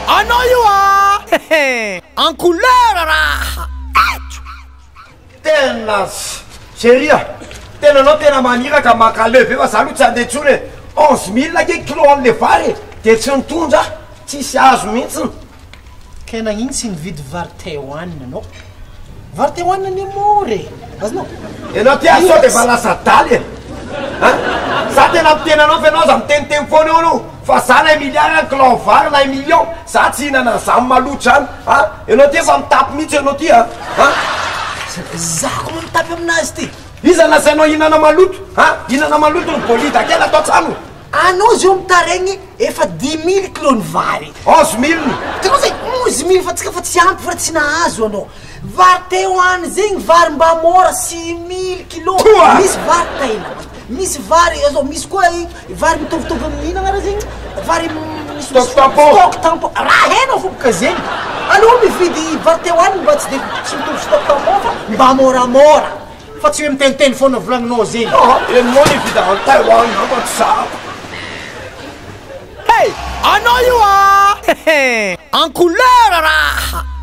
Anao io a! En couleur raha eto! Tena chérie a! Tena anao tena maniraka mankaleo be fa za aloha tsy handeha intsony e! 11 000 ange kilo an'le vary e! De tsy nitondra aho, tsisy azo mihitsiny. Kay nagnino tsy nividy vary Taiwan anao? Vary Taiwan anie mora e! Azonao? Enao ty ary sao de efa lasa adala e! An! Za tena miteny anao fa enao aza miteniteny foana eo aloha fa za na un milliard ny kilao vary na un million za tsy hihinana an'izany maloto zany an! Enao ty efa mitapy mihitsy enao ty an! An! Za ko moa mitapy aminazy ty! Iza nasainao hihinana maloto an! Hihinana maloto ny bolida kely ato an-trano! Anao zao mitaraigny efa dix mille kilo ny vary. 11 000. Hitanao zay 11 000 fa tsika fa tsy ampy fa tsy nahazo anao. Vary teo any zegny vary mba mora 6000 kilo. Toa! Misy vary Thaïlande, misy vary zao misy koa vary mitovitovy amin'ny ino agnarany zegny vary misy Stock tampon. Stock tampon. Raha hainao fô boka zegny. Aleo mividy vary teo any mba tsy de tsy mitovy stock tampon fa mba môramôra. Fa tsy hoe miteniteny foana volagninao zegny. Ah, enao nividy any Taiwan angamba tsy zahako. Hey! Anao io ah! En couleur raha!